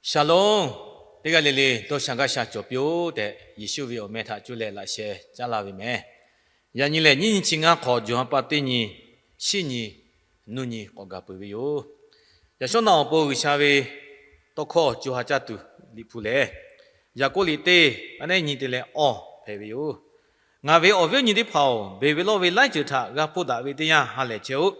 Shalom. Teˇ g'aˇ le le dawˇ sha gaˇ sha cawˬ piˇ-oˆ tehꞈ, Yeˍsuˆ ve awˬ meh htaꞈ cuˇ leh laꞈ sheh caˉ laˇ ve meh. Yaꞈ nyi lehˬ, nyiˇ nyi chi ngaˇ hk'awꞈ, jawˬ ha pa teˇ nyi, shiˉ nyi, nuˇ nyi k'awꞈ gaˬ peuˬ ve yoˬ. Yaꞈ shawˉ naˆ awˬ pon G'uiˬsha ve tawˇ hkawˇ co ha caˇ tuˬ Liꞈ hpu lehˬ, Yaˍkoˆ liꞈ teˇ, a nehˉ nyi te leh awˇ hpehꞈ ve yoˬ. Ngaˬ ve awˬ viˉ awˬ nyi teˇ hpaˍ-oˬ, beˬ ve lawˇ ve laiˉ ceuˬ htaꞈ g'a hpuˇ daꞈ ve teˇ yanˇ ha lehˬ chehˇ-oˆ.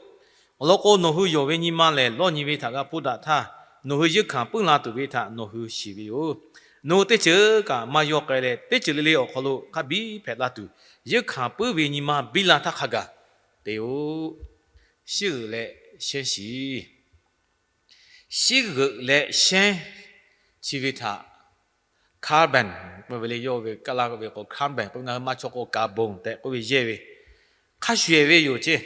Awˬ lawn k'o, nawˬ hui yonˍ ve nyi ma lehˬ lawˇ nyi ve htaꞈ g'a hpuˇ daꞈ htaˇ, nawˬ hui yeunˇ hkanˍ puiˉ la tuˬ ve htaꞈ nawˬ hui shiˍ ve yoˬ. Nawˬ hui teˇ ceuˬ kaꞈ maˇ yawˇ k'ai leh, teˇ ceuˬ le le awˬ hk'aw lo hk'a biˇ hpehꞈ la tuˬ, yeunˇ hkanˍ puiˉ ve nyi ma biˇ la htaˇ hk'a gaˬ te-oˆ. Shiˉ g'euꞈ leh shehnˉ shiˍ. Shiˉ g'euꞈ leh shehnˉ chi ve htaꞈ carbon k'oˆ ve le, yawˇ ve Kaˇlaˇ ve k'o carbon k'oˆ ve, ngaˬ hui maˇ chaw k'o carbon tehꞈ k'oˆ ve yehˇ ve, hk'a shuˍ ehˍ ve yoˬ ceˇ.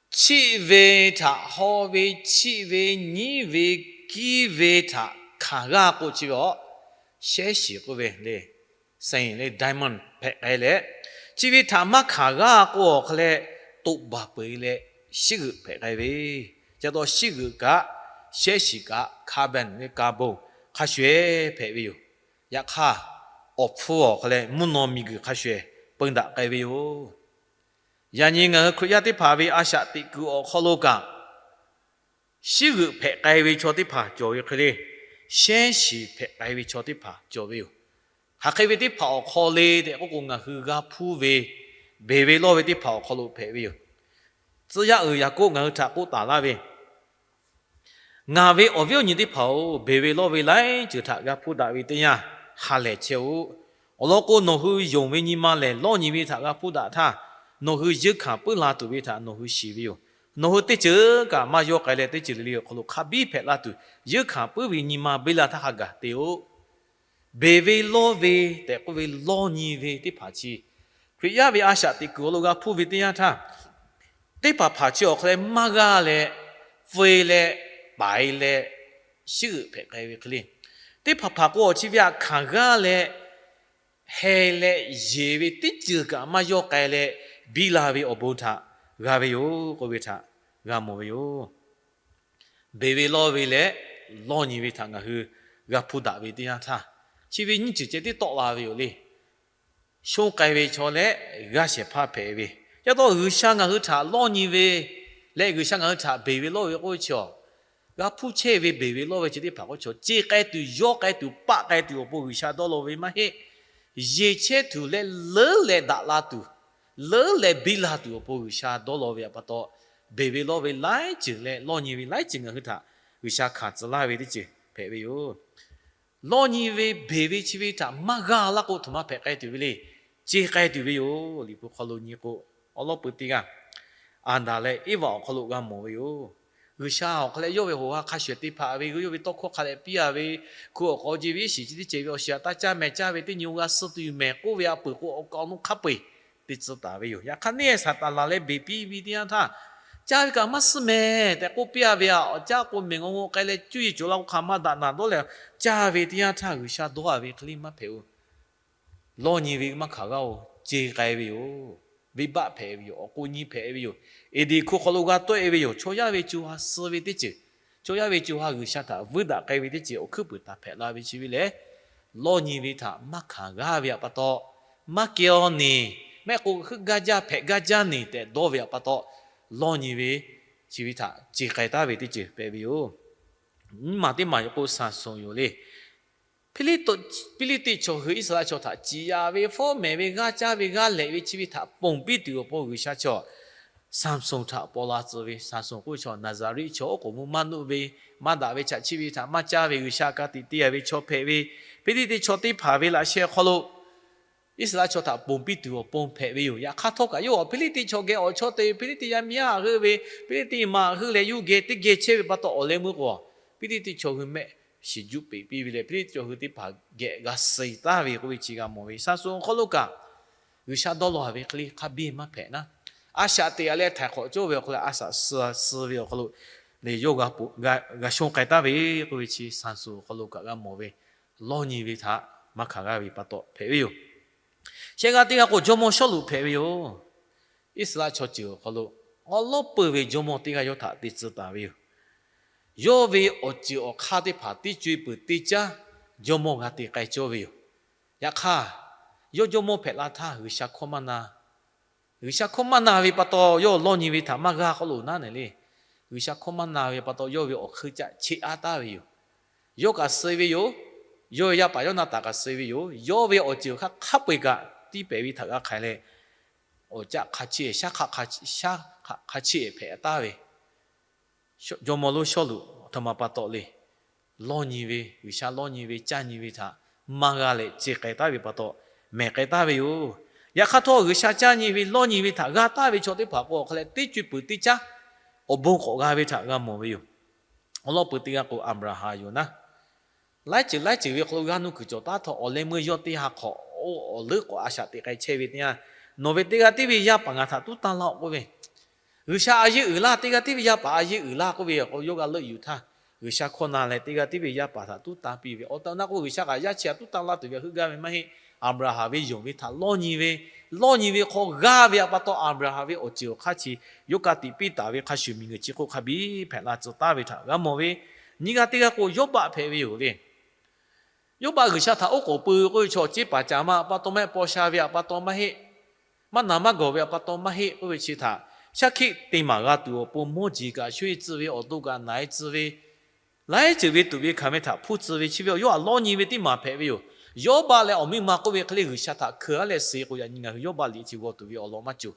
Chiˆ ve htaꞈ haw ve, chiˆ ve nyiˉ ve kiˇ ve htaꞈ hkanˍ g'aˇ k'o chi ve a, shehnˉ shiˍ k'oˆ ve le, shen le diamond hpehꞈ k'ai leh, chi ve htaꞈ maˇ hkanˍ g'aˇ k'o awˬ hk'a leh, toꞈ baˬ peuˬ leh shiˉ g'euꞈ hpehꞈ k'ai ve. Chi taw shiˉ g'euꞈ kaꞈ, shehnˉ shiˍ kaꞈ carbon ve carbon hk'a shuˍ ehˍ hpehꞈ ve yoˬ. Yaꞈ hk'aˇ, awˬ hpfuhˇ awˬ hk'a leh mvuhˇ naw miˬguiˬ hk'a shuˍ ehˍ peun daꞈ k'ai ve yoˬ. Yaꞈ nyi ngaˬ hui Hkriꞈ yaˇ teˇ hpaˍ ve a shaꞈ teꞈ kuiˬ awˬ hk'aw lo kaꞈ, shiˉ g'euꞈ hpehꞈ k'ai ve chaw teˇ hpaˍ cawˬ ve hk'e le, shehnˉ shiˍ hpehꞈ k'ai ve chaw teˇ hpaˍ cawˬ ve yoˬ. Hk'aˬ hk'e ve teˇ hpaˍ awˬ hk'aw le tehꞈ k'oˆ k'o, ngaˬ hui g'a hpuˇ ve beˬ ve lawˇ ve teˇ hpaˍ awˬ hk'aw lo hpehꞈ ve yoˬ. Tcuh yaˇ uiˍ Yaˍkoˆ ngaˬ hui htaꞈ k'oˆ taˍ laˇ ve, Ngaˬ ve awˬ viˉ awˬ nyi teˇ hpaˍ-oˬ, beˬ ve lawˇ ve laiˉ ceuˬ htaꞈ g'a hpuˇ daꞈ ve teˇ yanˇ ha lehˬ chehˇ-oˆ. Awˬ lawn k'o, nawˬ hui yonˍ ve nyi ma lehˬ lawˇ nyi ve htaꞈ g'a hpuˇ daꞈ htaˇ, nawˬ hui yeunˇ hkanˍ puiˉ la tuˬ ve htaꞈ nawˬ hui shiˍ ve yoˬ. Nawˬ hui teˇ ceuˬ kaꞈ maˇ yawˇ k'ai leh, teˇ ceuˬ le le awˬ hk'aw lo hk'a biˇ hpehꞈ la tuˬ, yeunˇ hkanˍ puiˉ ve nyi ma biˇ la htaˇ hk'a gaˬ te-oˆ. Beˬ ve lawˇ ve tehꞈ k'oˆ ve lawˇ nyi ve teˇ hpaˍ chi, Hkriꞈ yaˇ ve a shaꞈ teꞈ kuiˬ awˬ lo g'a hpuˇ ve teˇ yanˇ htaˇ, teˇ hpaˍ hpaˍ chi awˬ hk'a leh maˇ g'aˇ leh, feu-e leh, paiˍ-e leh, shiˉ g'euꞈ hpehꞈ k'ai ve hk'e le. Teˇ hpaˍ hpaˍ k'o awˬ chi ve htaꞈ hkanˍ g'aˇ leh, heh leh yeˬ ve teˇ ceuˬ kaꞈ maˇ yawˇ k'ai leh, biˇ la ve awˬ bon htaꞈ g'a ve yoˬ k'oˆ ve htaꞈ g'a mawˬ ve yoˬ. Beˬ ve lawˇ ve leh lawˇ nyi ve htaꞈ ngaˬ hui g'a hpuˇ daꞈ ve teˇ yanˇ htaˇ, chi ve nyiˇ ceuˬ ceh tiˉ tawˆ la ve yoˬ le. Shonˇ k'ai ve chaw leh g'aˇ shehˍ hpaˇ hpehꞈ ve, yaˇ taw G'uiˬsha ngaˬ hui htaꞈ lawˇ nyi ve leh G'uiˬsha ngaˬ hui htaꞈ beˬ ve lawˇ ve k'oˆ ve chaw, g'a hpuˇ chehˇ ve beˬ ve lawˇ ve chi teˇ hpaˍ k'oˆ chaw, ce k'ai tuˬ, yawˇ k'ai tuˬ, paˆ k'ai tuˬ awˬ pon G'uiˬsha dawˇ law ve maˇ heˆ. Yeˬ chehˇ tuˬ leh leuˉ leh daꞈ la tuˬ, leuˉ leh biˇ la tuˬ awˬ pon G'uiˬsha dawˇ law ve pa taw, beˬ ve lawˇ ve laiˉ ceuˬ leh lawˇ nyi ve laiˉ ceuˬ ngaˬ hui htaꞈ G'uiˬsha hkanˍ tcuh laˇ ve teˇ ceuˬ hpehꞈ ve yoˬ. Lawˇ nyi ve beˬ ve chi ve htaꞈ maˇ g'a laˇ k'o, htoꞈ ma hpehꞈ k'ai tuˬ ve le. Ce k'ai tuˬ ve yoˬ. Liꞈ hpu hk'aw lo nyi k'o, awˉ lawˉ peu teˇ g'aˇ, Aˍdanˍ leh Eˇvaꞈ awˬ hk'aw lo g'a mawˬ ve yoˬ. G'uiˬsha awˬ hk'a leh yawˇ ve hoꞈ ha hk'a shuˍ te hpaꞈ ve, yawˇ ve tawˇ hkawˇ hk'a leh piˇ-a ve, hku awˬ k'aw je ve iˉ shiˍ chi teˇ ceuˬ ve awˬ shiˍ htaꞈ taˇ caˇ mehˍ, caˇ ve teˇ nyi-o g'a suh tuˬ yoˬ mehˍ k'oˆ ve a peuˬ k'o, awˬ kaˍ awˬ nu hk'a peu-eˬ te tcuh taˍ ve yoˬ. Yaꞈ hk'aˇ neˇ Saˍtanˍ lehˬ beˬ piˇ ve teˇ yanˇ htaˇ, caˇ ve kaꞈ maˇ suh mehˍ tehꞈ k'oˆ piˇ-a ve, a, awˬ caˉ k'o mehˬ ngaw ngaw k'ai leh cuˇ yiˍ cawˬ la k'o hk'aˬ ma daꞈ naˍ dawˇ leh, caˇ ve teˇ yanˇ htaˇ G'uiˬsha dawˇ-a ve hk'e le maˇ hpehꞈ-oˬ. Lawˇ nyi ve maˇ hkanˍ g'aˇ-oˬ, ce k'ai ve yoˬ. Venˇbaˆ hpehꞈ ve yoˬ. Awˬ k'o nyi hpehꞈ ve yoˬ. Eˍdenˍ hkuˇ hk'aw lo g'a tawˆ-e ve yoˬ. Chaw yaˇ ve co ha suh ve teˇ ceuˬ, chaw yaˇ ve co ha G'uiˬsha htaꞈ vuiˇ daꞈ k'ai ve teˇ ceuˬ awˬ hkuiˉ puiˍ taˍ hpehꞈ la ve chi ve lehˬ, lawˇ nyi ve htaꞈ maˇ hkanˍ g'aˇ ve pa taw, maˇ keh-aw neˬ, mehˆ k'o heuˆ gaˇ jaˇ hpehꞈ gaˇ jaˇ neˬ tehꞈ dawˇ ve pa taw, lawˇ nyi ve chi ve htaꞈ ce k'ai taˍ ve teˇ ceuˬ hpehꞈ ve yoˬ. Nyiˇ maˬ teˇ maˬ yoˬ k'o Saˍsonˍ yoˬ le. Hpiˇliˇtiˆ chaw hui Iˉsaˍreˍlaˆ chaw htaꞈ ciˍ yaꞈ ve, fawˉ mehˍ ve, g'aˇ caˇ ve, g'aˇ lehꞈ ve chi ve htaꞈ ponˬ piˇ tuˬ awˬ pon G'uiˬsha chaw, Saˍsonˍ htaꞈ paw la tcuh ve. Saˍsonˍ k'oˆ ve chaw Naˍzaˍriˆ chaw oˉ k'oˍ mvuh maˇ nuˆ ve, maˇ daꞈ ve chaꞈ chiˆ ve htaꞈ maˇ caˇ ve, G'uiˬsha ka tiꞈ te-a ve chaw hpehꞈ ve, Hpiˇliˇtiˆ chaw teˇ hpaˍ ve laꞈ sheh awˬ hk'aw lo Iˉsaˍreˍlaˆ chaw htaꞈ ponˬ piˇ tuˬ awˬ pon hpehꞈ ve yoˬ. Yaꞈ hk'aˇ htawˇ kaꞈ yawˇ Hpiˇliˇtiˆ chaw geh awˬ chawˇ te ve, Hpiˇliˇtiˆ yaˇ miˇ haˉ htaꞈ heuˆ ve, Hpiˇliˇtiˆ maꞈ heuˆ leh yuˇ geh teˇ geh chehˇ ve pa taw awˬ leh meuˇ k'o, Hpiˇliˇtiˆ chaw hui mehˆ shiˍ juˆ peꞈ piˇ ve leh, Hpiˇliˇtiˆ chaw hui teˇ hpaˍ geh g'a suh taˍ ve k'oˆ ve chi g'a mawˬ ve. Saˍsonˍ awˬ hk'aw lo kaꞈ G'uiˬsha dawˇ law ve hk'e le hk'a biˇ maˇ hpehꞈ naˉ, a shaꞈ teꞈ-a leh htaiˍ hk'awꞈ cawˇ ve awˬ hk'aw lo a shaꞈ suh suh ve awˬ hk'aw lo lehˬ yawˇ g'a shonˇ k'ai taˍ ve k'oˆ ve chi Saˍsonˍ awˬ hk'aw lo kaꞈ g'a mawˬ ve. Lawˇ nyi ve htaꞈ maˇ hkanˍ g'aˇ ve pa taw hpehꞈ ve yoˬ. Shehˆ g'aˇ teˇ g'aˇ k'o jawˇmawˇ Sawˉluꞈ hpehꞈ ve yoˬ. Iˉsaˍreˍlaˆ chaw ceuˬ awˬ hk'aw lo awˉ lawˉ peuˬ ve jawˇmawˇ teˇ g'aˇ yawˇ htaꞈ te tcuh taˍ ve yoˬ. yawˇ ve awˬ ceuˬ awˬ hk'aˇ teˇ hpaˍ teˇ co e peuˬ teˇ caˉ jawˇmawˇ g'a te k'ai cawˇ ve yoˬ. Yaꞈ hk'aˇ, yawˇ jawˇmawˇ hpehꞈ la htaˇ G'uiˬsha hkawˇ maˇ na. G'uiˬsha hkawˇ maˇ na ve pa taw, yawˇ lawˇ nyi ve htaꞈ maˇ g'a k'oˆ loˬ naˉ neˬ le. G'uiˬsha hkawˇ maˇ na ve pa taw, yawˇ ve awˬ hkui caꞈ cheꞈ aˉ taˍ ve yoˬ. Yawˇ kaꞈ suh ve yoˬ. Yawˇ ve yaˇ paˍ Yawˇnaˍtanˍ kaꞈ suh ve yoˬ. Yawˇ ve awˬ ceuˬ hk'a hk'a peu eˬ kaꞈ tiˇ pehˍ ve htaꞈ g'a hk'aiˬ leh, awˬ caˆ hk'a cheˇ, shaˉ hk'a cheˇ hpehꞈ taˍ ve jawˇmawˇ lonˉ Sawˉluꞈ aˬ htoꞈ ma pa taw le. Lawˇ nyi ve, G'uiˬsha lawˇ nyi ve, caˇ nyi ve htaꞈ maˇ g'a leh ce k'ai taˍ ve pa taw, mehˬ k'ai taˍ ve yoˬ. Yaꞈ hk'aˇ htawˇ, G'uiˬsha caˇ nyi ve, lawˇ nyi ve htaꞈ g'a taˍ ve chaw teˇ hpaˍ k'o, awˬ hk'a leh teˇ co e peuˬ teˇ caˉ awˬ bon k'awꞈ g'a ve htaꞈ g'a mawˬ ve yoˬ. Awˬ lawn peuˬ teˇ g'aˇ k'o, Aˍbraˍhanˍ yoˬ naˉ. Laiˉ ceuˬ laiˉ ceuˬ ve hk'aw lo g'aˇ nuˇ kuiˬ cawˬ taˉ htawˇ, awˬ leh meuˇ yawˇ teˇ ha hk'awꞈ, oˇ awˬ leuˉ k'awꞈ a shaꞈ teꞈ k'ai chehˇ ve teˇ yanˇ, nawˬ ve teˇ g'aˇ tiˉ ve yaˇ paˍ ngaˬ htaꞈ tuˉ tanˇ laˇ-oˆ k'oˆ ve, G'uiˬsha a yeˇ uiˍ laˇ, teˇ g'aˇ tiˉ ve yaˇ paˍ a yeˇ uiˍ laˇ k'oˆ ve k'o, yawˇ g'a leuˆ yuˬ htaˇ, G'uiˬsha hkawˇ na leh teˇ g'aˇ tiˉ ve yaˇ paˍ htaꞈ tuˉ tanˇ piˇ ve. Awˬ tehˬ awˬ na k'o, G'uiˬsha kaꞈ yaˇ chi htaꞈ tuˉ tanˇ laˇ tuˬ ve heuˆ gaˇ ve maˇ heˆ. Aˍbraˍhanˍ ve yonˍ ve htaꞈ lawˇ nyi ve, lawˇ nyi ve hk'aw g'aˇ ve pa taw, Aˍbraˍhanˍ ve awˬ ceuˬ awˬ hk'aˇ chi yawˇ ka tiꞈ piˇ taˍ ve hk'a shuˍ, miˬguiˬ chi hk'oˆ hk'a biˇ hpehꞈ la tcuh taˍ ve htaꞈ g'a mawˬ ve. Nyiˇ g'aˇ teˇ g'aˇ k'o, Yawˇbaˆ hpehꞈ ve yoˬ le. Yawˇbaˆ G'uiˬsha htaꞈ oˉ k'oˍ pui k'oˆ ve chaw, ceˇ paˍ caˍ ma pa taw maˇ heˆ, paw sha ve pa taw maˇ heˆ, maˇ naˍ maˇ gawˬ ve pa taw maˇ heˆ k'oˆ ve chi htaꞈ shaˉ hkiˆ te maˍ g'a tuˬ awˬ pon, mawˇ jeˬ kaꞈ sho e tcuh ve, awˬ to kaꞈ na e tcuh ve, laiˉ ceuˬ ve tuꞈ ve hkanˍ ve htaꞈ hpuˇ tcuh ve, chi ve awˬ yawˇ htaꞈ lawˇ nyi ve teˇ maˬ hpehꞈ ve yoˬ. Yawˇbaˆ leh awˬ miˇ ma k'oˆ ve hk'e le, G'uiˬsha htaꞈ hkeuꞈ aˉ leh suh k'o, yaꞈ nyi ngaˬ hui Yawˇbaˆ liꞈ chi g'aw tuˬ ve awˬ lawn maˇ cawˬ.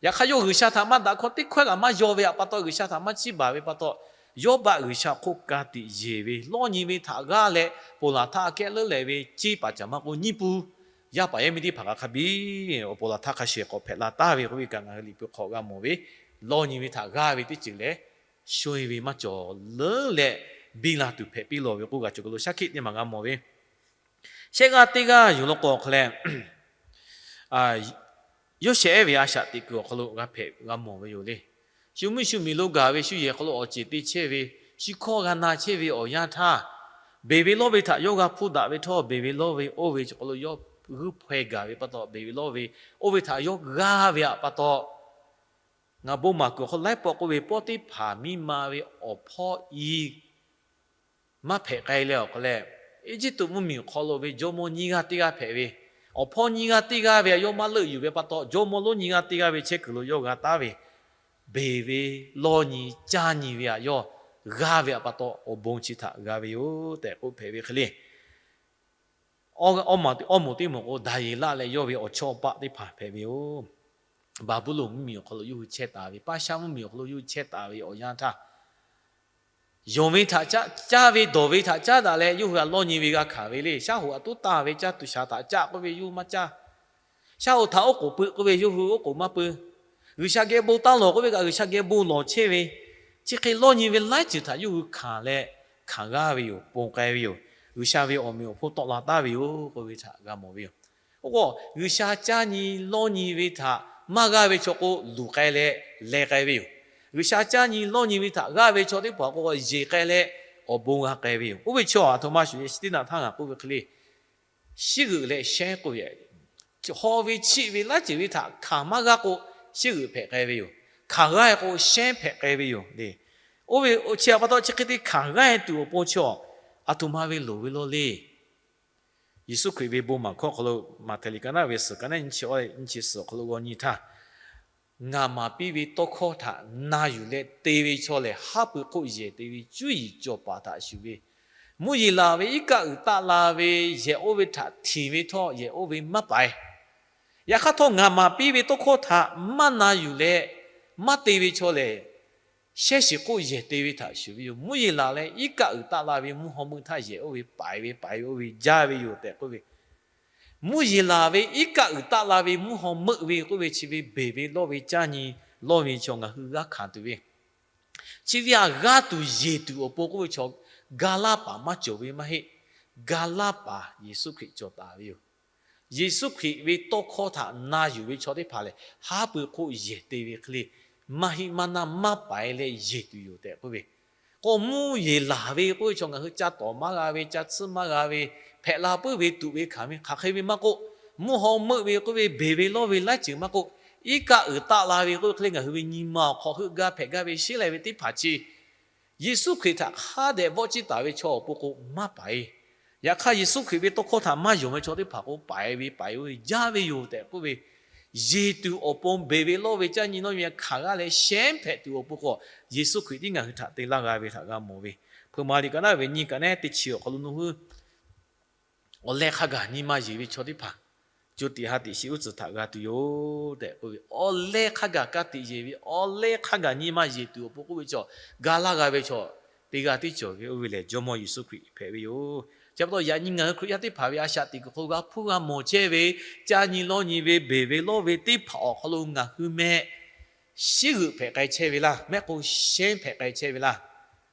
Yaꞈ hk'aˇ, yawˇ G'uiˬsha htaꞈ maˇ daꞈ hkawˇ teˇ hkawehˇ kaꞈ maˇ yaw ve pa taw, G'uiˬsha htaꞈ maˇ chiˇ baˬ ve pa taw, Yawˇbaˆ G'uiˬsha hk'oˆ ka tiꞈ yeˬ ve, lawˇ nyi ve htaꞈ g'aˇ leh, ponˬ laˬ htaˇ aꞈ kehˉ leuˉ lehˬ ve ceˇ paˍ caˍ ma k'o, nyiˇ pun yaˇ paˍ yaˇ miˇ teˇ hpaˍ kaꞈ hk'a biˇ awˬ ponˬ laˬ htaˇ hk'a shehˍ k'awꞈ hpehꞈ la taˍ ve k'oˆ ve kaꞈ ngaˬ hui Liꞈ hpu hk'aw g'a mawˬ ve. Lawˇ nyi ve htaꞈ g'aˇ ve teˇ ceuˬ lehˬ, sho e ve maˇ cawˬ leuˉ leh, biˇ la tuˬ hpehꞈ piˇ lawˬ ve k'oˆ g'a cawˬ k'o lo, shaˉ hkiˆ teˇ maˬ g'a mawˬ ve. Shehˆ g'aˇ teˇ g'aˇ yuˬ lo k'o, awˬ hk'a leh yawˇ shehˍ ehˉ ve a shaꞈ teꞈ kuiˬ awˬ hk'aw lo g'a hpehꞈ g'a mawˬ ve yoˬ le. Shu mvuhˇ shu miˬ lo gaˬ ve shu yehˬ hk'aw lo awˬ ceˬ te chehˇ ve, shu hkawˇ g'a na chehˇ ve awˬ yanˇ htaˇ, beˬ ve lawˇ ve htaꞈ yawˇ g'a hpuˇ daꞈ ve htawˇ, beˬ ve lawˇ ve oˇ ve chi hk'aw lo yawˇ g'uiˇ hpaweh gaˬ ve pa taw, beˬ ve lawˇ ve oˇ ve htaꞈ yawˇ g'aˇ ve pa taw, ngaˬ bon maˍ kuiˬ awˬ hk'aw laiˉ pawˆ k'oˆ ve, Pawˇtiˇhpaˍ miˇ ma ve awˬ hpawˇ i maˇ hpehꞈ k'ai leh awˬ hk'a leh, Eˇjiˇtuꞈ mvuhˇmiˬ awˬ hk'aw lo ve jawˇmawˇ nyiˇ g'aˇ teˇ g'aˇ hpehꞈ ve, awˬ hpawˇ nyiˇ g'aˇ teˇ g'aˇ ve a yawˇ maˇ leuˆ yuˬ ve pa taw, jawˇmawˇ lonˉ nyiˇ g'aˇ teˇ g'aˇ ve chehˇ kuiˬ lo yawˇ g'a taˍ ve, beˬ ve lawˇ nyi caˇ nyi ve a yawˇ g'aˇ ve pa taw, awˬ bon chi htaꞈ g'a ve yoˬ tehꞈ k'oˆ hpehꞈ ve hk'e le. Awˇ, awˇ moˍ teˇ moˍ k'o, Daˍyeˍlaˆ leh yawˇ ve awˬ chawˇ paˆ teˇ hpaˍ hpehꞈ ve yoˬ. Baˍbuˍlonˍ mvuhˇmiˬ awˬ hk'aw lo yawˇ hui chehˇ taˍ ve, Paˇshaˆ mvuhˇmiˬ awˬ hk'aw lo yawˇ hui chehˇ taˍ ve awˬ yanˇ htaˇ, yonˍ ve htaꞈ caˇ, caˇ ve dawˬ ve htaꞈ caˉ daꞈ leh yawˇ hui a lawˇ nyi ve g'a hkanˍ ve le. Shaˉ hoꞈ a toˉ taˍ ve caˇ tuˬ shaˍ htaꞈ caˇ k'oˆ ve yawˇ hui maˇ caˇ. Shaˉ hoꞈ htaꞈ oˉ k'oˍ pui k'oˆ ve yawˇ hui oˉ k'oˍ maˇ pui. G'uiˬsha geh bon taˇ lawˬ k'oˆ ve kaꞈ G'uiˬsha geh bon lawˬ chehˇ ve, chi hk'e lawˇ nyi ve laiˉ ceuˬ htaꞈ yawˇ hui hkanˍ leh hkanˍ g'aˇ ve yoˬ, ponˬ k'ai ve yoˬ. G'uiˬsha ve awˬ meꞈ awˬ hponˇ tawˆ la taˍ ve yoˬ k'oˆ ve htaꞈ g'a mawˬ ve yoˬ. Oˇ k'o, G'uiˬsha caˇ nyi lawˇ nyi ve htaꞈ maˇ g'aˇ ve chaw k'o, luˬ k'ai leh leh k'ai ve yoˬ. G'uiˬsha caˇ nyi lawˇ nyi ve htaꞈ g'aˇ ve chaw teˇ hpaˍ k'o, yeˬ k'ai leh awˬ bon g'a k'ai ve yoˬ. Oˇ ve chaw a htoꞈ ma shuˍ, chi teˇ naꞈ htaˇ ngaˬ k'oˆ ve hk'e le, shiˉ g'euꞈ leh shehnˉ k'oˆ ve, haw ve chiˆ ve laiˉ ceuˬ ve htaꞈ hkanˍ maˇ g'aˇ k'o, shiˉ g'euꞈ hpehꞈ k'ai ve yoˬ. Hkanˍ g'aˇ k'o, shehnˉ hpehꞈ k'ai ve yoˬ le. Oˇ ve chi htaꞈ pa taw chi hk'e te hkanˍ g'aˇ tuˬ awˬ pon chi a htoꞈ ma ve loˍ ve law le. Yeˍsuˆ Hkriꞈ ve bon maˍ hkawˇ hk'aw lo, Maꞈhtehˍ liꞈ ka naˆ ve suhˍ ka naˆ nyiˇ chi awˇ nyiˇ chi suhˍ awˬ hk'aw lo g'aw nyi htaˇ, ngaˬ maˍ piˇ ve tawˇ hkawˇ htaꞈ na yuˬ leh te ve chaw lehˬ, haˉ pui hk'oˆ yehˬ te ve cuˇ yiˍ cawˬ paˍ htaꞈ shuˍ ve, mvuhˇ yeˬ laˬ ve iˉ kaˆ uiˍ taˆ la ve yehˬ oˇ ve htaꞈ htinˍ ve htawˇ, yehˬ oˇ ve maˇ paiˍ. Yaꞈ hk'aˇ htawˇ, ngaˬ maˍ piˇ ve tawˇ hkawˇ htaꞈ maˇ na yuˬ leh maˇ te ve chaw lehˬ, shehˇ shiˍ hk'oˆ yehˬ te ve htaꞈ shuˍ ve yoˬ. Mvuhˇ yeˬ laˬ leh iˉ kaˆ uiˍ taˆ la ve mvuhˇ haw meuˆ htaˇ, yehˬ oˇ ve paiˍ ve, paiˍ ve oˇ ve jaˇ ve yoˬ tehꞈ k'oˆ ve, mvuhˇ yeˬ laˬ ve iˉ kaˆ uiˍ taˆ la ve mvuhˇ haw meuˆ ve k'oˆ ve chi ve beˬ ve lawˇ ve caˇ nyi lawˇ ve chaw ngaˬ hui g'a hkanˍ tuˬ ve, chi ve a g'a tuˬ yeˬ tuˬ awˬ pon k'oˆ ve chaw, ga laˇ paˍ maˇ cawˬ ve maˇ heˆ. Ga laˇ paˍ Yeˍsuˆ Hkriꞈ cawˬ taˍ ve yoˬ. Yeˍsuˆ Hkriꞈ ve tawˇ hkawˇ htaꞈ na yuˬ ve chaw teˇ hpaˍ lehˬ, haˉ pui hk'oˆ yehˬ te ve hk'e le, maˇ heˆ maˇ naˇ maˇ paiˍ leh yeˬ tuˬ yoˬ tehꞈ k'oˆ ve, k'o mvuhˇ yeˬ laˬ ve k'oˆ ve chaw ngaˬ hui ca tawˍ maˇ g'a ve, ca tsuhˇ maˇ g'a ve, hpehꞈ la puiˉ ve tuꞈ ve hkanˍ ve hk'aˬ hk'e ve maˇ k'oˆ, mvuhˇ haw meuˆ ve k'oˆ ve, beˬ ve lawˇ ve laiˉ ceuˬ maˇ k'oˆ, iˉ kaˆ uiˍ taˆ la ve k'oˆ ve hk'e le, ngaˬ hui ve nyi ma awˬ hk'aw heuˆ gaˇ hpehꞈ gaˇ ve sheˉ laiˬ ve teˇ hpaˍ chi Yeˍsuˆ Hkriꞈ htaꞈ hk'a dehꞈ vawˆ ciˇ taˍ ve chaw awˬ pon k'o maˇ paiˍ. Yaꞈ hk'aˇ, Yeˍsuˆ Hkriꞈ ve tawˇ hkawˇ htaꞈ maˇ yonˍ ve chaw teˇ hpaˍ k'o paiˍ ve paiˍ-o, jaˇ ve yoˬ tehꞈ k'oˆ ve, yeˬ tuˬ awˬ pon beˬ ve lawˇ ve caˇ nyi lawˇ nyi hkanˍ g'aˇ leh shehnˉ hpehꞈ tuˬ awˬ pon k'o, Yeˍsuˆ Hkriꞈ tiˉ ngaˬ hui htaꞈ te laˇ g'a ve htaꞈ g'a mawˬ ve. Hpeuꞈ maˍ liꞈ ka naˉ ve nyi ka nehˉ teˇ chi awˬ hk'aw lo nawˬ hui awˬ leh hk'a gaˬ nyi ma yeˬ ve chaw teˇ hpaˍ co tiꞈ ha tiꞈ shiˍ uˉ tcuhˍ htaꞈ g'a tuˬ yoˬ tehꞈ k'oˆ ve, awˬ leh hk'a gaˬ ka tiꞈ yeˬ ve, awˬ leh hk'a gaˬ nyi ma yeˬ tuˬ awˬ pon k'oˆ ve chaw, ga laˇ g'a ve chaw, teˇ g'aˇ tiˉ cawˬ ve oˇ ve lehˬ Jawˇmawˇ Yeˍsuˆ Hkriꞈ hpehꞈ ve yoˬ. Chi pa taw yaꞈ nyi ngaˬ hui Hkriꞈ yaˇ teˇ hpaˍ ve a shaꞈ teꞈ kuiˬ hk'aw lo g'a hpuˇ g'a mawˬ chehˇ ve, caˇ nyi lawˇ nyi ve, beˬ ve lawˇ ve teˇ hpaˍ awˬ hk'aw lo ngaˬ hui meh shiˉ g'euꞈ hpehꞈ k'ai chehˇ ve laˇ, mehˆ k'o shehnˉ hpehꞈ k'ai chehˇ ve laˇ.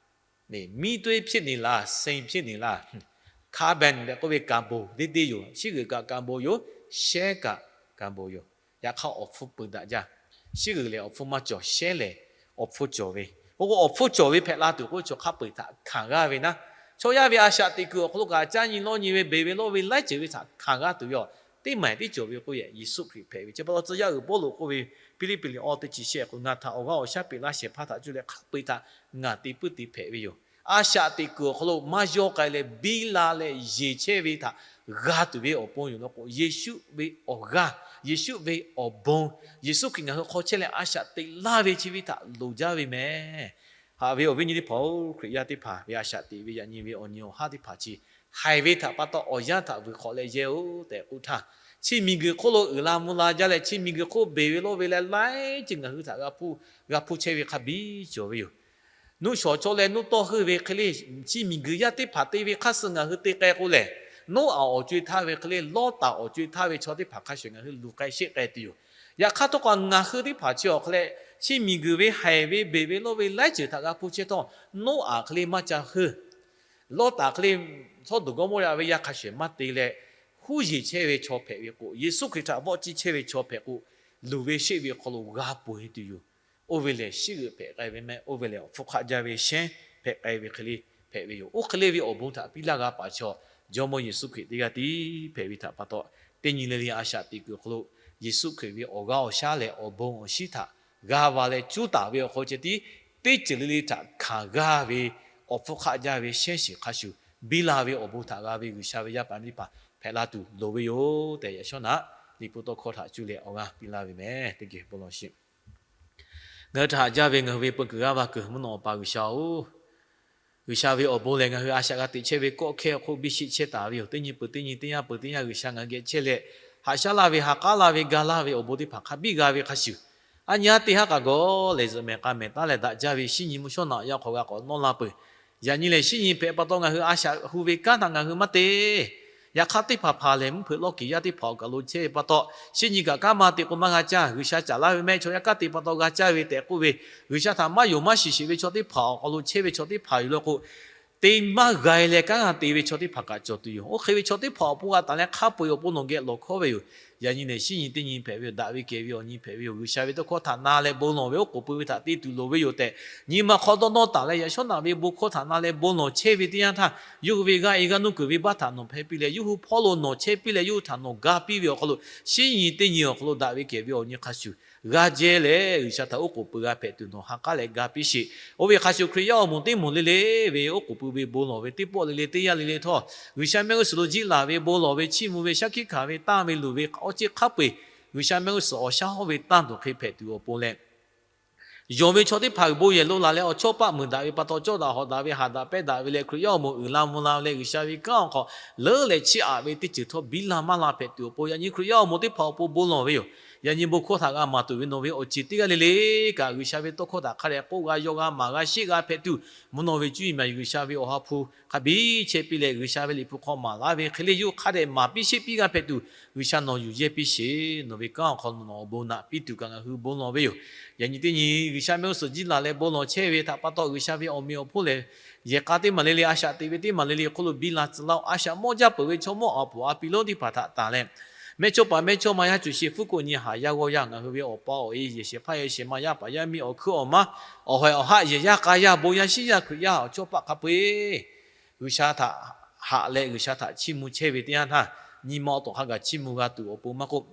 မီးသွေးဖြစ်နေလား၊ စိန်ဖြစ်နေလား၊ carbon tehꞈ k'oˆ ve การบน deˇ deˇ yoˬ. Shiˉ g'euꞈ kaꞈ การบน yoˬ, shehnˉ kaꞈ การบน yoˬ. Yaꞈ hk'aˇ awˬ hpfuhˇ peuˬ daꞈ jaˇ. Shiˉ g'euꞈ lehˬ awˬ hpfuhˇ maˇ cawˬ, shehnˉ lehˬ awˬ hpfuhˇ cawˬ ve. Oˇ k'o awˬ hpfuhˇ cawˬ ve hpehꞈ la tuˬ k'oˆ ve chaw hk'a peu-eˬ htaꞈ hkanˍ g'aˇ ve naˉ, chaw yaˇ ve a shaꞈ teꞈ kuiˬ awˬ hk'aw lo kaꞈ caˇ nyi lawˇ nyi ve, beˬ ve lawˇ ve laiˉ ceuˬ ve htaꞈ hkanˍ g'aˇ tuˬ ve aˬ, teˇ maˬ tiˉ cawˬ ve k'oˆ yehˬ Yeˍsuˆ Hkriꞈ hpehꞈ ve. Chi pa taw tcuh yaˇ uiˍ Pawˇluꞈ k'oˆ ve, Hpiˇliˇpiˆ liꞈ awˇ teˇ chi shehˆ k'o, ngaˬ htaꞈ awˬ g'aˇ awˬ shaˉ peꞈ laˇ shehˍ hpaˇ htaꞈ cuˇ leh hk'a peu-eˬ htaꞈ ngaˬ te puiˉ te hpehꞈ ve yoˬ. A shaꞈ teꞈ kuiˬ awˬ hk'aw lo maˇ yawˇ k'ai leh biˇ la leh yeˬ chehˇ ve htaꞈ g'a tuˬ ve awˬ pon yoˬ law k'o, Yeˍsuˆ ve awˬ g'aˇ, Yeˍsuˆ ve awˬ bon, Yeˍsuˆ Hkriꞈ ngaˬ hui hk'aw chehˇ leh a shaꞈ teꞈ laˇ ve chi ve htaꞈ loˍ jaˇ ve meh. Haꞈ ve awˬ viˉ nyi teˇ hpaˍ-oˬ, Hkriꞈ yaˇ teˇ hpaˍ ve a shaꞈ teꞈ ve yaꞈ nyi ve awˬ nyi awˬ haˉ teˇ hpaˍ chi haiˬ ve htaꞈ pa taw awˬ yanˇ htaꞈ vuiˬ hk'awꞈ leh yehˇ-oˆ tehꞈ k'oˆ htaˇ, chi miˬguiˬ hk'oˆ lo uiˍ la mvuh la jaˇ leh chi miˬguiˬ hk'oˆ beˬ ve lawˇ ve leh laiˉ ceuˬ ngaˬ hui htaꞈ g'a hpuˇ chehˇ ve hk'a biˇ cawˬ ve yoˬ. Nuˇ shawˍ chaw leh nuˇ tawˇ heuˆ ve hk'e le, chi miˬguiˬ yaˇ teˇ hpaˍ te ve hk'aˇ suh ngaˬ hui te k'ai k'o lehˬ, Noˉaꞈ awˬ co-e htaˇ ve hk'e le, Lawˇtaˍ awˬ co-e htaˇ ve chaw teˇ hpaˍ hk'a shuˍ ngaˬ hui luˬ k'ai sheˆ k'ai tuˬ yoˬ. Yaꞈ hk'aˇ htawˇ kaꞈ ngaˬ hui teˇ hpaˍ chi awˬ hk'e leh, chi miˬguiˬ ve haiˬ ve beˬ ve lawˇ ve laiˉ ceuˬ htaꞈ g'a hpuˇ chehˇ htawˇ, Noˉaꞈ hk'e le maˇ ca heuˆ, Lawˇtaˍ hk'e le Sawˉdonˍ Gawˇmawˇraꞈ ve yaˇ hk'a shuˍ maˇ te leh, huˉ yeˬ chehˇ ve chaw hpehꞈ ve k'o, Yeˍsuˆ Hkriꞈ htaꞈ vawˆ ciˇ chehˇ ve chaw hpehꞈ k'o, luˬ ve sheˆ ve hk'aw lo g'a peuˬ-e tuˬ yoˬ. Oˇ ve lehˬ shiˉ g'euꞈ hpehꞈ k'ai ve meh, oˇ ve lehˬ awˬ hpfuhˇ hk'aˆ jaˇ ve shehnˉ hpehꞈ k'ai ve hk'e le hpehꞈ ve yoˬ. Oˇ hk'e le ve awˬ bon htaꞈ piˇ laˇ g'a paˍ chaw, Jawˇmawˇ Yeˍsuˆ Hkriꞈ teˇ g'aˇ tiˉ hpehꞈ ve htaꞈ pa taw, teˇ nyi le le a shaꞈ teꞈ kuiˬ awˬ hk'aw lo Yeˍsuˆ Hkriꞈ ve awˬ g'aˇ awˬ shaˉ leh awˬ bon awˬ shinˉ htaꞈ g'a va leh cuˉ taˍ ve awˬ hk'aw lo ceh tiˉ teˇ ceuˬ le le htaꞈ hkanˍ g'aˇ ve awˬ hpfuhˇ hk'aˆ jaˇ ve shehnˉ shiˍ hk'a shuˍ, biˇ la ve awˬ bon htaꞈ g'a ve G'uiˬsha ve yaˇ paˍ teˇ hpaˍ hpehꞈ la tuˬ loˍ ve yoˬ tehꞈ, yaꞈ shawˉ naꞈ Liꞈ hpu tawˇ hkawˇ htaꞈ cuˇ leh awˬ g'aˇ piˇ laˇ ve meh. Teˇ geh bon lawˬ sheˍ. Ngaˬ hui htaꞈ haꞈ jaˇ ve ngaˬ hui ve peu kuiˬ g'aˇ va kuiˬ mvuhˇ naw awˬ pa G'uiˬsha-oˬ, G'uiˬsha ve awˬ bon lehˬ, ngaˬ hui a shaꞈ g'a teꞈ chehˇ ve kawˆ hkehˇ awˬ hk'oˆ biˇ sheˆ chehˇ taˍ ve yoˬ. Teˇ nyi peuˬ teˇ nyi, teˇ yanˇ peuˬ teˇ yanˇ, G'uiˬsha ngaˬ hui geh chehˇ leh, haꞈ shaˉ laˇ ve, ha k'aˉ laˇ ve, ga laˇ ve awˬ bon teˇ hpaˍ hk'a biˇ g'a ve hk'a shuˍ, a nyi haˉ teˇ haˉ k'a gawˬ lehˬ, zuhꞈ mehˍ k'a mehˍ taˉ leh daꞈ jaˇ ve shinˉ nyi mvuhˇ shawˉ naꞈ yaˇ hk'aw g'a k'awꞈ nawˇ la peuˬ. Yaꞈ nyi lehˬ, shinˉ nyi hpehꞈ pa taw ngaˬ hui a shaꞈ hu ve kanˉ htaꞈ ngaˬ hui maˇ te. Yaꞈ hk'aˇ, teˇ hpaˍ hpaˍ lehˬ, mvuhˇ hpeuꞈ lawˇ keˍ yaˇ teˇ hpaˍ awˬ kaˬ lo chehˇ ve pa taw, shinˉ nyi kaꞈ kanˉ maˇ te k'o maˇ g'a caˇ. G'uiˬsha caˍ laˇ ve meh, chaw yaˇ kanˉ te pa taw g'a caˇ ve tehꞈ k'oˆ ve, G'uiˬsha htaꞈ maˇ yonˍ maˇ shiˍ sheˍ ve chaw teˇ hpaˍ awˬ hk'aw lo chehˇ ve chaw teˇ hpaˍ yoˬ law k'o, te maˇ g'a-e leh kanˉ g'a te ve chaw teˇ hpaˍ kaꞈ cawˬ tuˬ yoˬ. Oˇ hk'e ve chaw teˇ hpaˍ awˬ pon g'a taˍ leh hk'a peu-eˬ awˬ pon nawˬ geh lawˬ hkawˉ ve yoˬ. Yaꞈ nyi lehˬ, shinˉ nyi teˇ nyi hpehꞈ ve yoˬ. Daꞈ ve kehˬ ve awˬ nyi hpehꞈ ve yoˬ. G'uiˬsha ve tawˇ hkawˇ htaꞈ na leh bon lawˬ ve, oˉ k'oˍ pui ve htaꞈ te tuˬ loˍ ve yoˬ tehꞈ, nyi ma hk'aw dawˇ nawˇ taˍ leh yaꞈ shawˉ naꞈ ve bon hkawˇ htaꞈ na leh bon lawˬ chehˇ ve teˇ yanˇ htaˇ, yawˇ hui ve g'aˇ e g'aˇ nuˇ kuiˬ ve baˆ htaꞈ nawˬ hpehˇ piˇ leh, yawˇ hui hpawˇ lo nawˬ chehˇ piˇ leh, yawˇ hui htaꞈ nawˬ ga piˇ ve awˬ hk'aw lo, shinˉ nyi teˇ nyi awˬ hk'aw lo daꞈ ve kehˬ ve awˬ nyi hk'a shuˍ g'a jehˇ leh, G'uiˬsha htaꞈ oˉ k'oˍ pui g'a hpehꞈ tuˬ nawˬ ha k'aˉ leh ga piˇ sheˍ. Oˇ ve hk'a shuˍ, Hkriꞈ yaˇ awˬ moˍ teˇ moˍ le le ve oˉ k'oˍ pui ve bon lawˬ ve teˇ pawˆ le le teˇ yanˇ le le htawˇ, G'uiˬsha mehˆ g'uˇ suhˍ lo jiˇ laˬ ve, bon lawˬ ve, chiˇ mvuh ve, shaˉ hkiˆ hkanˍ ve, tanˇ ve luˬ ve awˇ ceˇ hk'a peu-eˬ, G'uiˬsha mehˆ g'uˇ suhˍ awˬ shaˉ hawˇ ve tanˇ tuˬ hk'e hpehꞈ tuˬ awˬ pon leh, yonˍ ve chaw teˇ hpaˍ g'uiˬ bon yehˬ lo laˬ leh awˬ chawˇ paˆ meuˍ daꞈ ve pa taw, cawˇ daꞈ hawꞈ daꞈ ve, haˍ daꞈ pehˇ daꞈ ve leh, Hkriꞈ yaˇ awˬ moˍ uiˍ la mvuh la ve leh, G'uiˬsha ve kanˉ awˬ hk'aw leuˉ leh chiˇ aꞈ ve teˇ ceuˬ htawˇ biˇ la maˇ la hpehꞈ tuˬ awˬ pon, yaꞈ nyi Hkriꞈ yaˇ awˬ moˍ teˇ hpaˍ awˬ pon bon lawˬ ve yoˬ. Yaꞈ nyi bon hkawˇ htaꞈ g'a maˍ tuˬ ve nawˬ ve awˬ ceˬ teˇ g'aˇ le le kaꞈ, G'uiˬsha ve tawˇ hkawˇ htaꞈ hk'a dehꞈ k'oˆ g'a, yaw g'a, maˍ g'a, sheˆ g'a hpehꞈ tuˬ, mvuhˇ naw ve cuˇ yiˍ maˍ yiˍ G'uiˬsha ve awˬ ha hpu hk'a biˇ chehˇ piˇ leh, G'uiˬsha ve liꞈ hpu hk'aw maˍ laˇ ve hk'e le yawˇ hui hk'a dehꞈ maˍ piˇ sheˆ piˇ g'a hpehꞈ tuˬ, G'uiˬsha nawˬ yuˬ yehˇ piˇ sheˍ. Nawˬ ve kanˉ awˬ hk'aw nawˬ awˬ bon naꞈ piˇ tuˬ kaꞈ ngaˬ hui bon lawˬ ve yoˬ. Yaꞈ nyi teˇ nyi G'uiˬsha mehˆ g'uˇ suhˍ jiˇ laˬ leh bon lawˬ chehˇ ve htaꞈ pa taw, G'uiˬsha ve awˬ meꞈ awˬ hponˇ lehˬ, yehˬ k'a teˇ maˬ le le, a shaꞈ teꞈ ve teˇ maˬ le le hk'oˆ lo biˇ la tcuh laˇ-oˆ. A shaꞈ mawˇ jaˇ peuˬ ve chaw mawˇ awˬ puˍ a pi lonˉ teˇ hpaˍ htaꞈ tanˬ leh, mehˇchawˇ paˍ mehˇchawˇma yaˇ cuˬ sheˍ fuˉ k'oˆ nyi haˍ yaˇ g'awˇ yaˇ ngaˬ hui ve awˬ pa awˬ e, yehˬ shehˍ hpaˇ yehˬ shehˍ ma, yaˇ paˍ yaˇ miˇ, awˬ hkuiˉ awˬ maˇ, awˬ hawehˬ awˬ haˆ, yehˬ yaˇ k'a yaˇ, bon yaˇ shinˉ yaˇ, Hkriꞈ yaˇ awˬ chawˇ paˆ hk'a peu-eˬ G'uiˬsha htaꞈ haꞈ leh G'uiˬsha htaꞈ chiˇ mvuh chehˇ ve teˇ yanˇ htaˇ, nyi ma awˬ tawˍ hk'a gaˬ chiˇ mvuh g'a tuˬ awˬ pon maˇ k'oˆ,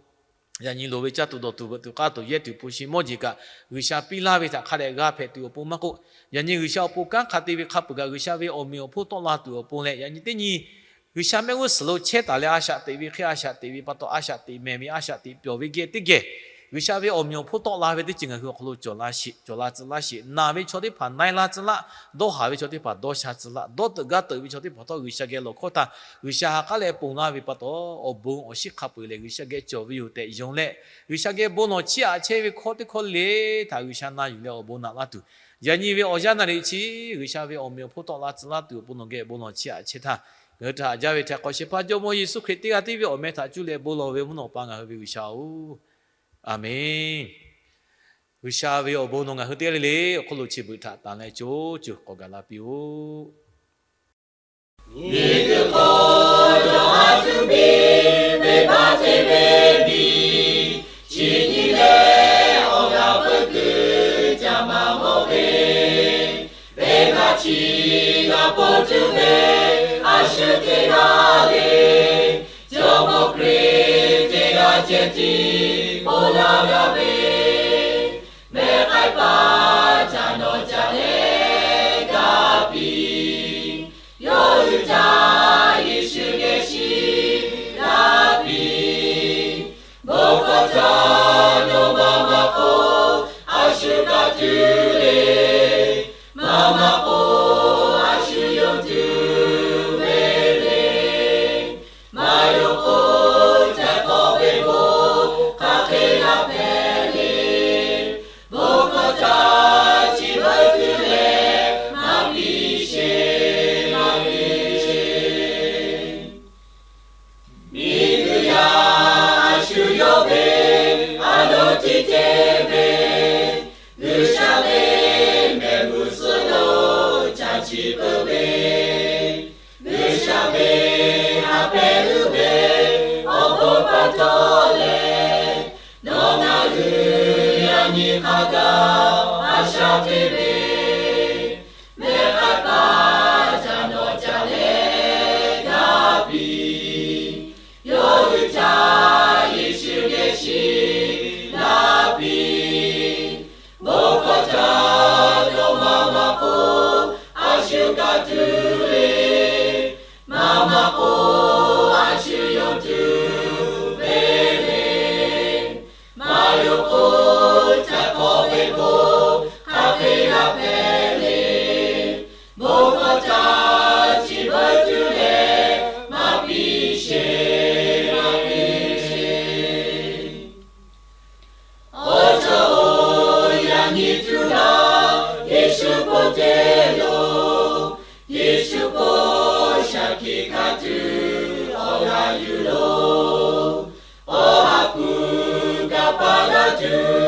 Yaꞈ nyi loˍ ve caˇ tuˬ dawˬ tuˬ veuꞈ tuˬ k'aˇ tuˬ yehˇ tuˬ hpu shi mawˇ jeˬ kaꞈ, G'uiˬsha piˇ laˇ ve htaꞈ hk'a dehꞈ g'a hpehꞈ tuˬ awˬ pon maˇ k'oˆ, yaꞈ nyi G'uiˬsha awˬ pon kanˉ hk'a te ve hk'a peuˬ kaꞈ, G'uiˬsha ve awˬ meꞈ awˬ hponˇ tawˆ la tuˬ awˬ pon leh, yaꞈ nyi teˇ nyi G'uiˬsha mehˆ g'uˇ suhˍ lo chehˇ taˍ leh a shaꞈ teꞈ ve hk'e a shaꞈ teꞈ ve pa taw, a shaꞈ teꞈ mehˍ ve a shaꞈ teꞈ pyawˬ ve geh teˇ geh, G'uiˬsha ve awˬ meꞈ awˬ hponˇ tawˆ la ve teˇ ceuˬ ngaˬ hui awˬ hk'aw lo cawˬ la sheˍ, cawˬ la tcuh laˇ sheˍ. Naˬ ve chaw teˇ hpaˍ na-e la tcuh laˇ, dawˇ haˍ ve chaw teˇ hpaˍ dawˇ sha tcuh laˇ, dawˇ teuꞈ gaˇ teuꞈ ve chaw teˇ hpaˍ htawˇ G'uiˬsha geh lawˬ hkawˇ htaˇ, G'uiˬsha ha k'aˉ leh ponˬ laˇ ve pa taw, awˬ bon awˬ shiˉ hk'a peuˬ leh G'uiˬsha geh cawˬ ve yoˬ tehꞈ yonˍ leh, G'uiˬsha geh bon lawˬ chiˇ aꞈ chehˇ ve hkawˇ teˇ hkawˇ le htaꞈ G'uiˬsha na yuˬ leh awˬ bon naꞈ laˇ tuˬ, yaꞈ nyi ve awˬ yanˇ naˬ riꞈ chi G'uiˬsha ve awˬ meꞈ awˬ hponˇ tawˆ la tcuh laˇ tuˬ awˬ pon nawˬ geh bon lawˬ chiˇ aꞈ chehˇ htaˇ, ngaˬ hui htaꞈ haꞈ jaˇ ve htaꞈ hk'awꞈ shehˍ hpaˇ Jawˇmawˇ Yeˍsuˆ Hkriꞈ teˇ g'aˇ tiˉ ve awˬ meh htaꞈ cuˇ leh bon lawˬ ve mvuhˇ naw Awˬ pa ngaˬ hui ve G'uiˬsha-oˬ, Aˍmenˍ. G'uiˬsha ve awˬ bon nawˬ ngaˬ hui teˇ g'aˇ le le awˬ hk'oˆ lo chi beuꞈ htaꞈ tanˍ leh co co k'awꞈ gaˬ la piˇ-oˆ. Miˬguiˬ hk'oˆ lo a tuˬ ve venˇbaˆ te ve miˬ, chi nyi leh awˬ g'aˇ peuˬ kuiˬ caꞈ maˍ mawˬ ve, venˇbaˆ chi g'a ponˬ tuˬ ve a shu teˇ g'aˇ le, Jawˇmawˇ Hkriꞈ teˇ g'aˇ ceh tiˉ k'oˆ laˇ gaˇ ve, mehˆ k'ai paˇ caꞈ nawˬ caꞈ leh gaˇ piˇ. Yawˇ hui caꞈ Yeˍsuˆ geh shiˍ laˇ piˇ. Bon hkawˇ htaꞈ nawˬ maˇ maˇ k'oˆ, a shu kaꞈ tuˬ le. Maˇ maˇ k'oˆ, a shu yonˍ tuˬ ve le. Maˇ yonˍ k'o, ca k'awꞈ ve bon hk'aˬ hk'e g'a hpehꞈ le. Bon hkawˇ htaꞈ chi beuꞈ tuˬ leh maˇ piˇ sheˍ, maˇ piˇ sheˍ. Miˬguiˬ yaˇ a shu yawˇ ve a loˍ tiˉ te ve, G'uiˬsha ve mehˆ g'uˇ suhˍ lo caꞈ chi peuˬ ve, G'uiˬsha ve a pehˍ uiˍ ve awˬ bon pa taw leh, nawˬ ngaˬ hui yaꞈ nyi hk'a gaˬ a shaꞈ teꞈ ve, mehˆ k'ai paˇ caꞈ nawˬ caꞈ leh gaˇ piˇ. Yawˇ hui caꞈ Yeˍsuˆ geh shiˍ laˇ piˇ. Bon hkawˇ htaꞈ nawˬ maˇ maˇ k'oˆ, a shu kaꞈ tuˬ le. Maˇ maˇ k'oˆ, a shu yonˍ tuˬ ve le. Maˇ yonˍ k'o, ca k'awꞈ ve bon hk'aˬ hk'e g'a hpehꞈ le. Bon hkawˇ htaꞈ chi beuꞈ tuˬ leh maˇ piˇ sheˍ, maˇ piˇ sheˍ. Awˬ ceuˬ oˬ, yaꞈ nyi tuˬ laˇ Yeˍsuˆ hk'oˆ te lo, Yeˍsuˆ hk'oˆ shaˍ hkiˆ hkanˍ tuˬ awˬ g'aˇ yuˬ lo, awˬ ha hpu kaꞈ paˍ laˇ tuˬ